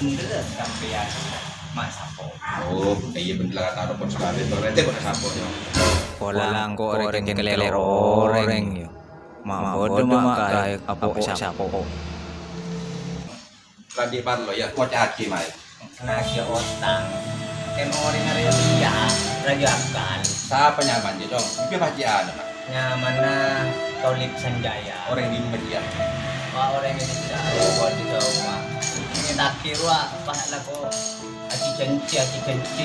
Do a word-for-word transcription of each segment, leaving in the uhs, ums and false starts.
Bhender sampèyan, ma' sapo. Oh, iyâ bhender la kata rokok sakalè, berarti kok sapo, yâ. Pola engko' rèng kalèro orèng, yâ. Ma' bâdâ ma' kaè apo' sapo. Kadhi parlo, yâ, koca'aghi, Mae. Naghi otang. Kèng orèng arèya iyâ, raja akal. Sapa nyamana, Cong? Iyâ, pajiyâna, Pak. Nyamana Tolib Sanjaya. Orèng dimma, yâ? Wah, orèng Indonesia. Oh, di rumah. Ini taghi rowa, pas lako aji janji, aji janji.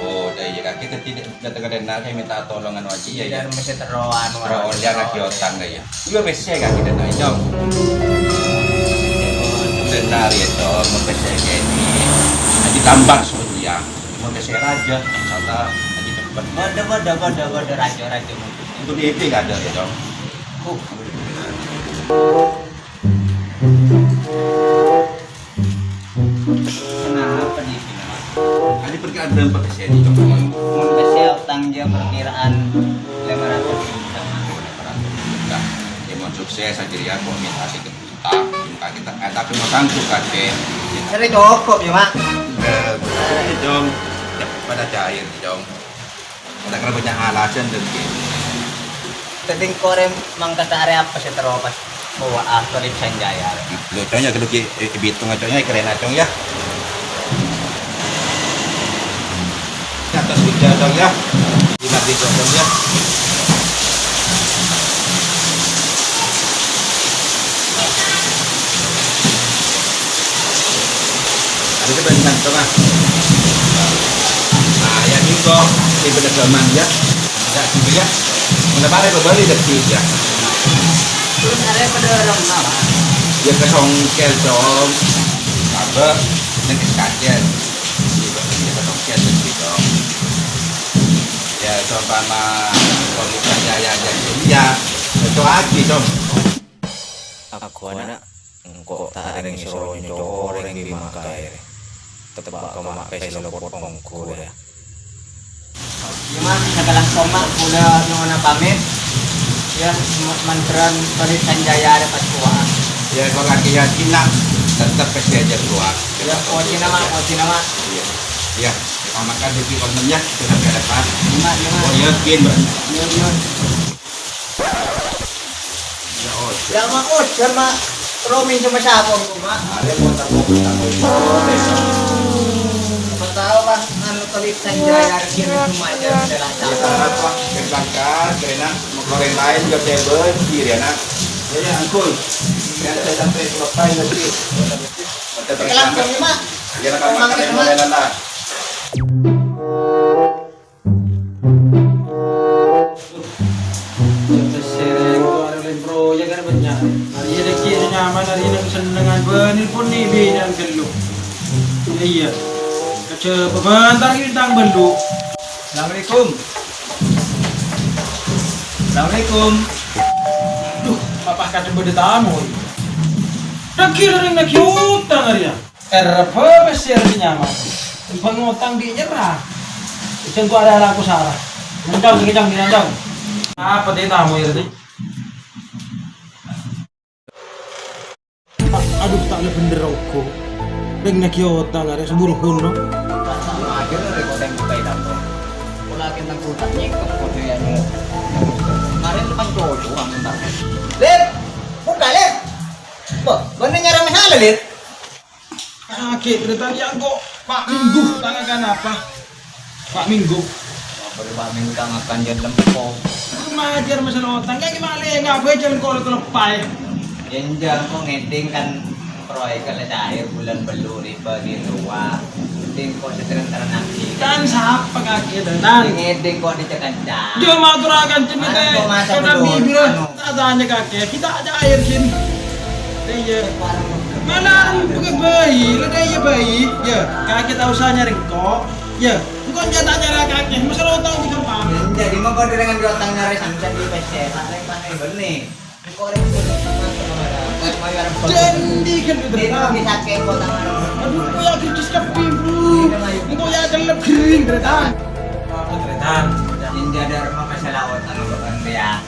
Oh, dah, iyâ, kakè tadi dateng ka Dennar, saya minta tolong anu aja, ya, ya. Dan mesti terowaan, terowaan, ya, lagi otang, ya. Iyâ, pèssè kakè Dennar, Cong. Dennar, ya, Cong, pèssè kènè'. Aji tambah, ya. Cuma pèssè raja, kata aji cepet. Waduh, waduh, waduh, waduh, raja, raja. Untuk D P nggak ada, ya, Cong. Oh. Kenapa nih, kenapa? Tadi perkiraan berapa persen nih, Cong? Mun pèssè otang jâ perkiraan lima ratus juta. Nah, ya, mau sukses aja ya, mau minta sedikit utang, minta kita, eh, tapi mau sanggup kakè. Seri cukup ya, Mak. Enggak, betul, Cong. Ya, pada cair, Cong. Ada kena banyak alasan, deh, Ki. Tadi korè mangkat arè apa sih terowaan? Oh, ah, Tolib Sanjaya. Lo, Cong, ya, kalau Ki, eh, bitung, Cong, ya, keren, Cong, ya. Di atas meja, Cong, ya. Di atas meja, Cong, ya. Ada sebelah sana, Cong, ah. Nah, ya, ini, Cong. Ini bener, Cong, ya. Ya, gitu, ya. Mana pada kembali ke sini, ya. Terus ada pada orang mana? Ya, ke songkel, Cong. Apa? Yang ke sekalian. Iya, Cong, iya, Cong, iya, Cong. Ya, seumpama kondisi saya aja, ya, ya, itu lagi, Cong. Aku anak, engko' ta' areng soro nyoco oreng bi' mangkaè. Teppa' ka ma' pèssè lopot ongko, ya. Ya, Mak, sakalangkong, Mak, kaulâ nyo'ona pamit. Ya, ma-, mandhârân Tolib Sanjaya arè pas kowaa. Ya, kok lagi yakin, nak, tetep pèssè aja kowaa. Ya, pojina, Mak, pojina, Mak. Iya. Ya, pamakan dulu, Mak, ya. Kita ke depan. Iya, Mak, iya, Mak. Oh, yakin, Mak. Iya, iya. Ya, Mak, ojan, Mak. Romi cuma sapa, Mak? Ada mau tahu, tahu. Siapa tahu, Mak, anu, Tolib Sanjaya, kira cuma aja, udah lah, ya, apa? Berangkat, kena mau koreng lain, gak tebel, kiri, ya, nak. Ya, ya, angkul. Ya, saya sampai selesai nanti. Oke, berangkat. Mak. Ya, nak, Mak, makan, Mak. Mulai, lah. Cepet sere, itu ada lain proyek kan banyak. Hari ini rezeki ini nyaman, hari ini kesenengan. Bani pun nih, bi, yang gelu. Iya. Kece bebentar ini tang belu. Assalamualaikum. Assalamualaikum. Duh, papa kadang pada tamu. Lagi, lagi utang hari ya. Erba pèssè arè nyaman. Bâng otang bi' nyerra. Ijâ engko' arè laku sara. Nyanjhâng, sè kècang, nyanjhâng. Apa tè tamu, ya, tè? Aduh, ta' la bhendher rogo. Rèng naghi otang arè semburu hono. Lip, buka, Lip. Wah, bânnè nyarana sala, Lip. Kakè, tarètan ya engko' Pa' Minggu, tangan kan apa? Pa' Minggu. Apa Pak Minggu tangan kan jân lempo? Kurang ajar masalah otang, kakè malè, ngapa jân engko' kelepai? Ya, enjâ', engko' ngèdhing kan proyek la cair bulân bâllu' ribâ gitu, Pak. Ngèdhing engko' sè terang-terang nanti. Kan sapa kakè, tarètan? Ngèdhing engko' dicekacak. Jâ' maturakan jeneng tè, kadang bibir. Anu. Atanya kakè, kita aja air sini. Iyâ. Mana pake bayi, lada iyâ bayi. Ya, kakè ta' osa nyarè engko'. Ya, engko' jâ' ta' nyarè kakè. Masalah otang di gampang. Jadi mau kau dengan otang nyarè sampai di pèssè, tak reng-reng bânnè. Engko' reng. Jândhi kan, tarètan. Aduh, engko' ya kritis kabbhi, Bro. Engko' ya cellep gering, tarètan. Apa, tarètan? Jândhi ada rumah masalah otang apa kan, ya?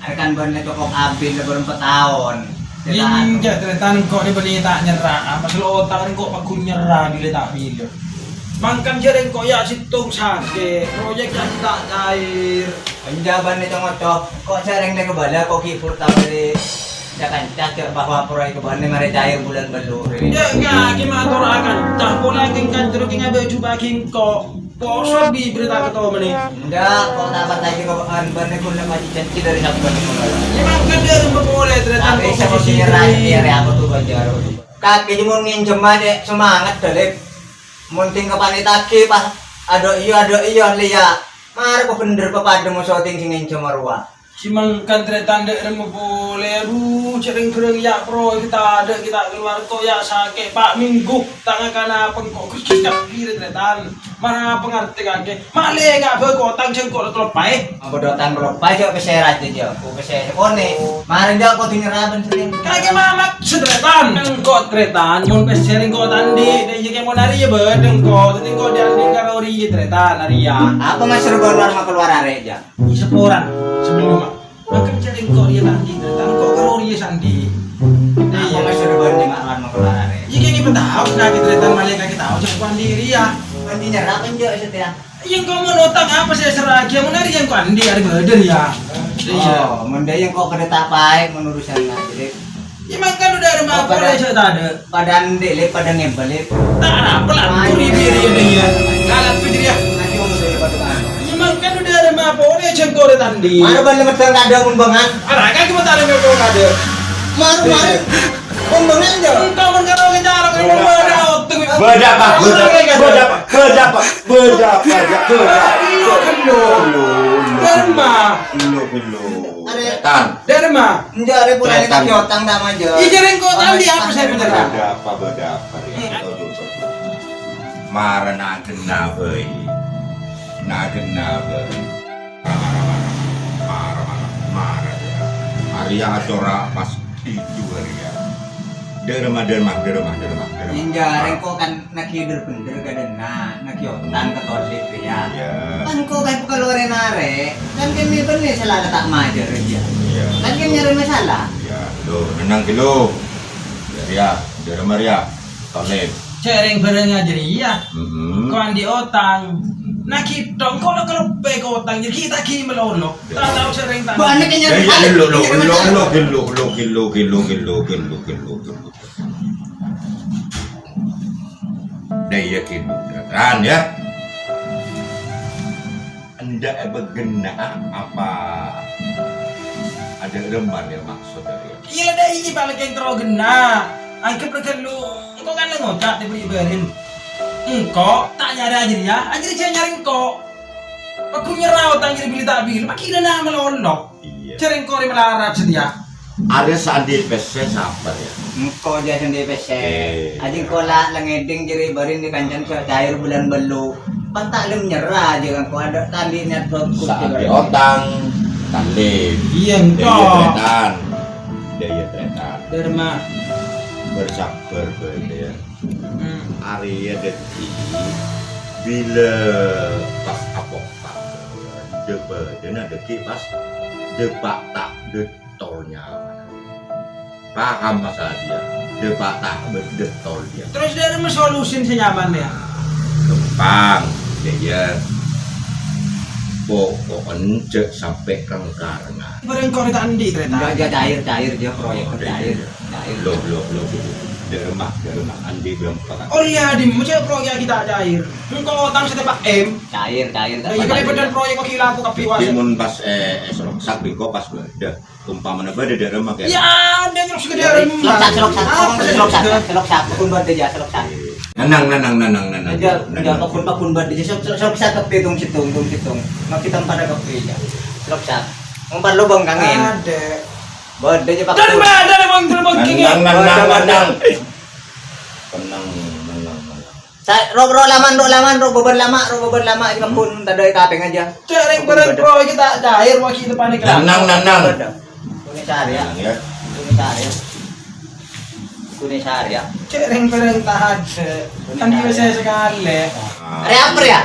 Arè kan bânnè cokop abit la bârâmpa taon. Enjâ', tarètan, engko' nè bânnè ta' nyerra. Apa sè lo otang engko' paggun nyerra bilâ ta' bilâ. Mangkana jârèya engko' yâ sèttong sakè', proyek yâ ta' cair. Enjâ' bânnè, Cong Oco, engko' jârèya nè kabâlâ ko' ghi' pur tao dâri ca-kanca jâ' bahwa proyek bânnè marè cair bulân bâllu'. Yâ, enggak, ghi' mator akanca, polè ghi' kanca ghi' ngabâ' jhubâ' ghi' engko'. Poso bi' berita ketomene. Enggak, kok ta' patah juga, Pak. Bânnè ghun pas janji dâri sabbhân. Yâ, mangkana dâri mapolè, tarètan. Tapi kok saya posisi nyerah, ini. Ya, aku tuh, Banjar. Kakè cuma nginjem aja, semangat, Dalip. Mun tingkapane tagih, pas, "Adhu, iyâ, adhu, iyâ, Lia." Mara kok bhender papadha moso ting sing nginjem rowa. Sè mangkana tarètan dâ' remma polè, adhu, jârèya bhârâng yâ, pro, ghi' tadâ', ghi' ta' kalowar, ko' yâ sakè', pa' minggu, ta' ngakana apa engko', ghus ghus kabbhi, tarètan. Mara pangartè kakè, malè ka' bâ' kotang jâ' engko' lo' kaloppaè. Apa dâ' otang kaloppaè, jâ' pèssè rajâ, jâ', ko' pèssè sakone'. Mara jâ' kodhu nyerra bân sèrèng. Kakè mamak, tarètan. Engko', tarètan, mon pèssè rèng ko' ta' andi', dâ' iyâ kè mon arèya bâdâ engko', dâddhi engko' dâ' andi' karo rèya, tarètan, arèya. Apa mas serba luar ma kalowar arè, jâ'? Iyâ, saporana, sabellunna. Mangkana jârèya engko' rèya ta' andi', tarètan, engko' karo rèya sè andi'. Apa maksud bâ'na ma' lan makola arè? Iyâ, kèng ghi' tao, sakè' tarètan malè kakè tao, jâ' engko' andi' rèya. Andi' nyerra apa enjâ' satèya? Iyâ, engko' mon otang apa sè èserraghi, mon arèya engko' andi', arèya bâdâ rèya. Iyâ. Oh, mon dâ' iyâ engko' padâ ta' paè mon urusanna, jârèya. Iyâ, mangkana dâ' remma polè jâ' tadâ'. Padâ andi', Lè', padâ ngèbâ, Lè'. Ta' arapa la, turi biri iyâ. Ngala' tu jârèya. Iyâ, mangkana dâ' remma polè jâ' engko' rè ta' andi'. Mara bâli medhâl tadâ' mon bângal. Arapa coma tadâ' mon bângal tadâ'. Mara, mara. Mon bângal jâ'. Engko' mon karo ngecara, mon bângal otong. Bâdâ apa? Bâdâ apa? Bâdâ apa? Bâdâ apa? Bâdâ apa? Bâdâ apa? Bello, bello. Dâ' remma. Bello, bello. Arè. Tan. Dâ' remma. Enjâ' arè polana ta' otang ta' majâ. Iyâ, jârèya engko' ta' andi' apa sè bhender. Bâdâ apa, bâdâ apa, rèya? Mara na' ghenna bhâi. Na' ghenna bhâi. Mara, mara, mara. Arèya acora pas itu arèya. Dâ' remma, dâ' remma, dâ' remma, dâ' remma, dâ' remma. Enjâ', arè engko' kan Nagi bhender-bhender ka dâ'enna', nagi otang ka Tolib, yâ. Iyâ. Kan engko' kan kalowar arè, kan kèng bânnè sala ta' majâr, yâ. Iyâ. Kan kèng nyarè masalah. Iyâ, lo, nennang ghi' lo. Iyâ, rèya, dâ' remma rèya, Tolib. Jârèya bhârâng jârèya. Mm-mm. Ko' andi' otang. Nagi tong, ko' lo' kaloppaè ka otang, jârèya ghi' taghi malolo. Iyâ. Ta' tao jârèya ta'. Bânnè kèng nyarè. Iyâ, iyâ, lo, lo, lo, lo, ghi' lo, ghi' lo, ghi' lo. Dâ' iyâ ghi' lo, tarètan, yâ. Enjâ' èbâghenna'a apa adâ' remma rèya maksod rèya? Iyâ, dâ' iyâ, palèng kèng terro ghenna'. Angghep rè ghâllu, engko' kan la ngoca' tèbâri' bârin. Engko' ta' nyarè jârèya, jârèya jâ' nyarè engko'. Paggun nyerra otang jârèya bilâ ta' bilâ, pagghilâna malolo. Iyâ. Jârèya engko' rè malarat satèya. Arè sè andi' pèssè sapa, yâ? Engko' jâ' sè andi' pèssè. Eh. Ajâ engko' la, la ngèdhing jârèya bârin dâ' kancana sè cair bulân bâllu'. Pas ta' lem nyerra jâ' engko' adâ' tali niat bagus. Sè andi' otang, tali. Iyâ, engko'. Dâ' iyâ tarètan. Dâ' iyâ tarètan. Dâ' remma. Bersabâr bhâi, yâ. Hmm. Arèya dâddhi bilâ pas apopak, dâ' bâdâna dâgghi' pas dâpa' ta' dâ' tol nyamana. Paham masalah dia? Dâpa' ta' bâ-, dâ' tol dia. Terros dâ' remma solusina sè nyaman, yâ? Ghâmpang, yâ, yâ. Poko'en jâ' sampè' reng-karengan. Bâreng korè ta' andi', tarètan. Enggak, jâ' cair, cair, jâ' proyek cair. Cair. Lo, lo, lo, lo. Dâ' remma, dâ' remma. Andi' ghâmpang. Oh, iyâ, Dim, jâ' proyek ghi' ta' cair. Engko' otang sè teppa' M. Cair, cair. Iyâ, kalèbâdhân proyek ghi' laku kabbhi, wah. Dâddhi mon pas, eh, eh, seroksak bengko pas bâdâ. Umpamana bâdâ dâ' remma, kèng. Iyâ, andi' terros ka dâ' remma. Seroksak, seroksak. Ah, seroksak, seroksak. Pun bâdâ, jâ', seroksak. Nenang, nenang, nenang, nenang. Jâ', jâ', pun, pun bâdâ, jâ', serok-, serok-, seroksak kabbhi, tong-sèttong, tong-sèttong. Maki tempat kabbhi, jâ'. Seroksak. Umpat lobang angèn. Adâ'. Bâdâ jâ', Pak. Dâ' remma, dâ' remma, dâ' remma, angèn. Tenang, tenang, tenang. Tenang, tenang, tenang. Sa-, ro', ro' laman, ro' laman, ro' bâbâr lama', ro' bâbâr lama', jâ' pun tadâ' è kapèng jâ. Cèrèng bârâng pro iki ta' cair, wah, ghi' teppa' nèka. Tenang, tenang. Bâdâ. Kune sari, yâ. Tenang, yâ. Kune sari, yâ. Kune sari, yâ. Cèrèng bârâng ta' adâ'. Kan bisa sekali. Arè apa, yâ? Alhamdulillah.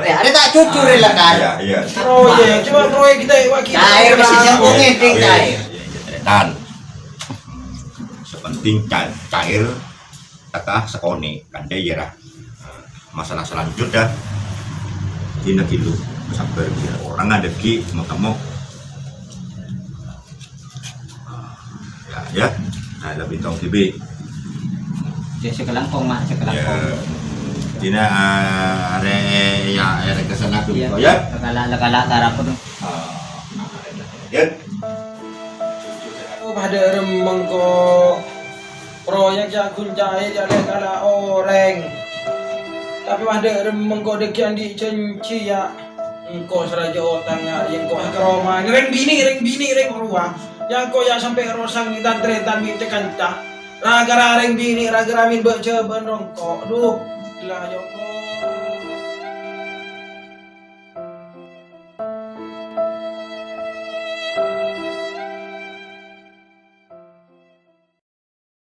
Arè, arè ta' jujur, yâ, lah, kan? Iyâ, iyâ. Proyek, cuma proyek kita, wah, ghi'. Cair, mesti nyambungin, ding, cair. Tan. Tingkah cair, taka sakonè', kantha iyâ ra. Masalah selanjutnya, dinah ghâllu, sabbhâr, orèng adâghi' mo-, tamo. Ya, ya. Nah, lebih tong gibi. Ya, sakalangkong, Mak, sakalangkong. Ya. Dinah, ah, arè, ya, arè kesana dulu, Iya. ya. Lekala', lekala', tarapun. Ah, ya. Oh, padâ remmeng ko'. Proyek ya ghun cair ya lè' kala orèng. Tapè padâ remmeng ko' dâggi' andi' janji ya. Engko' sè rajâ otangnga, engko' ka roma. Rèng binè', rèng binè', rèng rowa. Ya engko' ya sampè' rosang bi' tan-tarètan bi' ca-kanca. Ra-ghârâ rèng binè', ra-ghârâ min bâ'-jhâbâ'ân rongko'. Duh, la ya Allah.